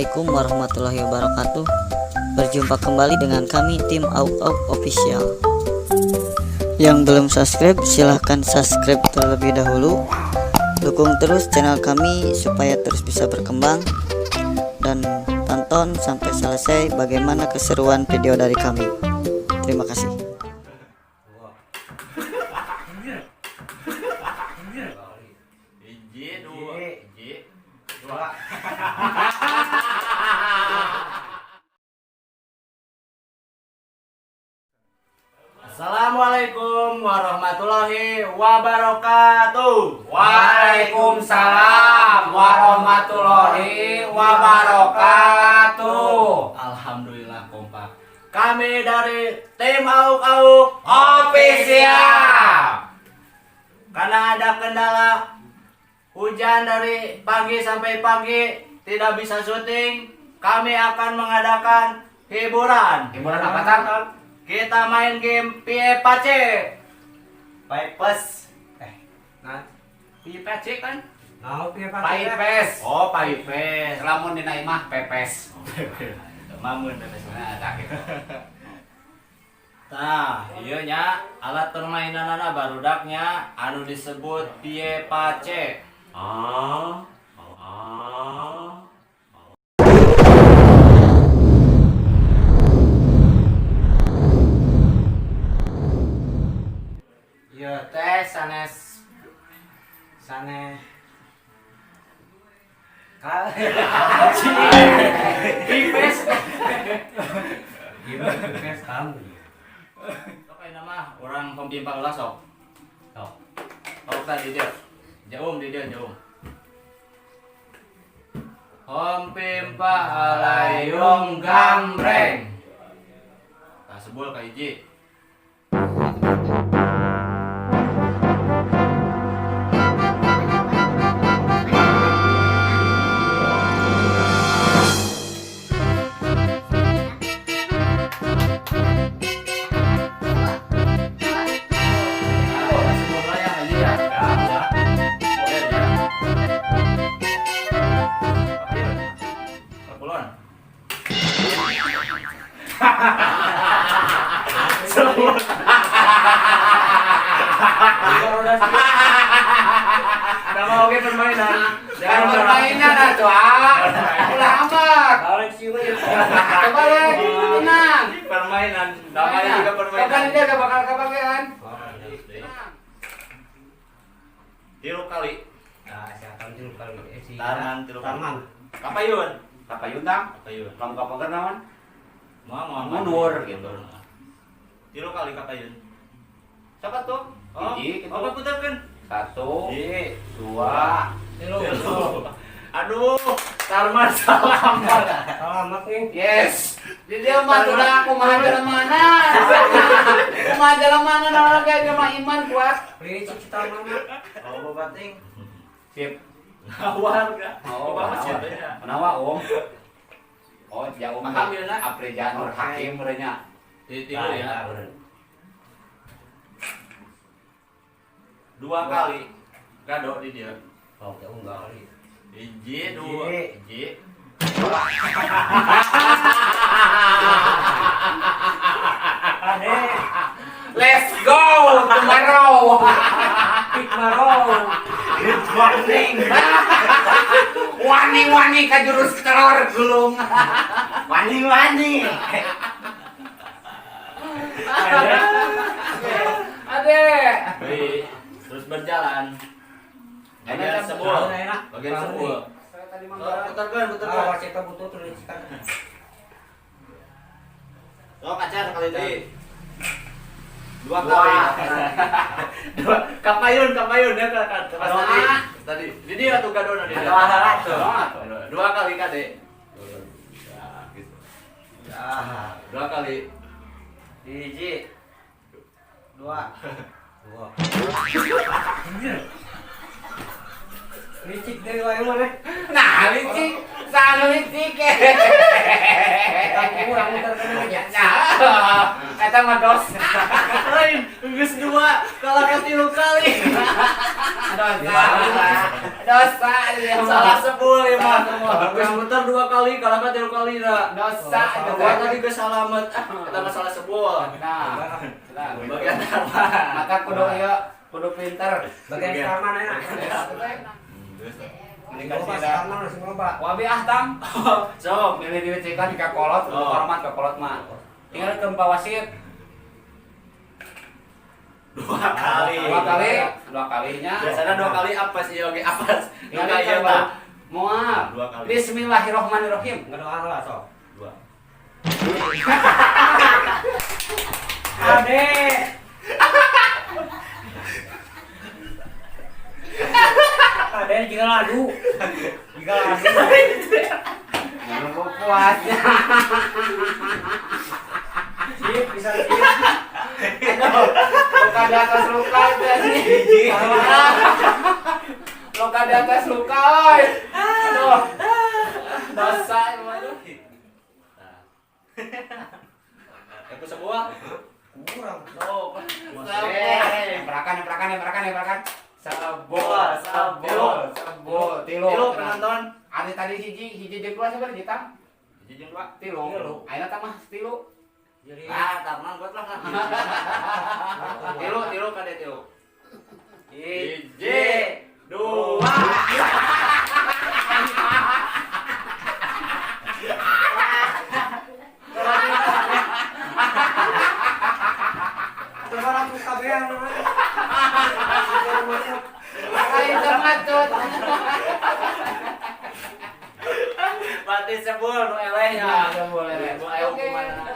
Assalamualaikum warahmatullahi wabarakatuh. Berjumpa kembali dengan kami, tim Auk Auk Official. Yang belum subscribe, silahkan subscribe terlebih dahulu. Dukung terus channel kami supaya terus bisa berkembang. Dan tonton sampai selesai bagaimana keseruan video dari kami. Terima kasih. Hiji, dua, hiji, dua. Assalamualaikum warahmatullahi wabarakatuh. Waalaikumsalam warahmatullahi wabarakatuh. Alhamdulillah kompak. Kami dari tim Auk Auk Official. Karena ada kendala hujan dari pagi sampai pagi tidak bisa syuting, kami akan mengadakan hiburan. Hiburan apa, Tang? Kita main game Pie Pace. Pipes. Nah, Pie Pace kan? Nah, piye, Pak? Pipes. Oh, Pipes. Lamun dina imah pepes. Mamun pepes. Nah, tak gitu. Nah, iya nya alat permainanana barudaknya anu disebut pie pace. Ah. Ah. Iya teh sanes sanes ka Pipes. gimana pipes kamu. Sok ayeuna mah urang pempimpang ulah sok. Sok. Sok tadi dia. Jauh di dia jauh. Om pimpa alayung gambreng. Tah sebul ka hiji. Tah sebul lah ya hiji ya. Ya. Boleh ya. Kapulon. Nama oke permainan. Jangan permainan atuh, ah. Ulah amat. Balik sih we. Coba lagi, tenang. Permainan. Namanya juga permainan. Kapan dia gak bakal kebagian? Tilu kali. Nah, siapa tilu kali eh si Tarman tilu kali. Tarman. Kapayun. Kapayun, Tang. Kapayun. Lamun kapager naon? Moal moal Mundur, gitu. Tilu kali kapayun. Siapa tuh? Oh, Hiji, gitu. oh, putarkeun. Satu, Hiji, dua, Tilu. tilu. Aduh, Tarman salah. Selamat nih. Yes. Di dia mah tuh dah kumaha jalan mana? Kumaha jalan mana naon kayak dia mah iman kuat. Licik si Tarman mah. Oh, bating. Sip. Nawar ga? Oh, Kumaha sih menawa. nya? Menawa, Om. Oh, ya Om. Paham ya, Nak? Aprijanur Hakim merenya. Tilu ya. Dua kali. Gado di dia. Oh, ya enggak kali. Hiji, dua, hiji. Ade, Let's go tomorrow. pik maro. Good morning. Wani-wani ka jurus teror gulung. Wani-wani. Ade. Baik, terus berjalan. Bagian sebul. Enak. Bagian sebul. Putarkan, putarkan. Ah, kita butuh tulisan. Sok kaca sekali deui. Dua kali. Dua. Kapayun, kapayun ya kan. Pas tadi. Tadi. Di dia tuh gadono di dia. Dua kali kade. Ya, gitu. Ah, Dua kali. hiji. Dua. Dua. Licik dari wae mana? Nah, licik. Sana licik. Kita kurang muter ke aja. Nah, eta mah dos. Lain, geus dua, kalah ka tilu kali. Dosa. Dosa dia mah. Salah sebul ya mah. Salah sebul. Geus muter dua kali, kalah mah tilu kali dah. Dosa itu Gua tadi geus salamet. Ah, eta mah salah sebul. Nah, nah. Bagian apa? Maka kudu ieu kudu pinter. Bagian sekarang enak. Dikasih Loba dah. sekarang langsung loba. Wabi ah tam. Sok. Milih dilecekan ka kolot, kudu Oh. hormat ka kolot mah. Tinggal ke wasit. Dua kali. Dua kali, dua kalinya. Biasanya dua kali apa sih oke apa? Tinggal Dua ke iya tah. Moal. Dua kali. Bismillahirrahmanirrahim. Ngadoa lah sok. Dua. Ade. Ade jika ladu. Jika ladu. Nunggu puasnya. Sip, bisa sip. Aduh, luka di atas luka itu sih. Luka di atas luka, oi. Aduh. Dosa emang aduh. Aku sebuah. Kurang. Oh, Perakan, perakan, perakan, perakan. Sebol, sebol, sebol, tilu. Tilu penonton. Ari tadi hiji, hiji jeung dua sabar kita. Hiji jeung dua. Tilu. Tilu. Ayeuna tambah tilu. Jadi Ah, taman buat lah. Tilu, tilu kade tilu. Hiji, dua. coba aku kabehan. Ayo tematut. Berarti sebul nu elehnya. Ya, sebul eleh. Nu aya Oke. hukumanna.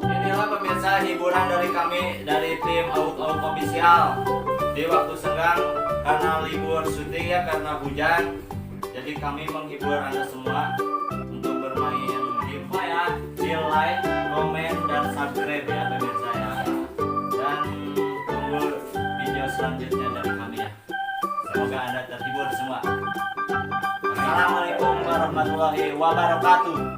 Inilah pemirsa hiburan dari kami dari tim Auk Auk Official di waktu senggang karena libur syuting ya karena hujan, jadi kami menghibur anda semua untuk bermain game ya, di like, komen, dan subscribe ya pemirsa ya, dan tunggu video selanjutnya dari kami ya. Semoga anda terhibur semua. Assalamualaikum warahmatullahi wabarakatuh.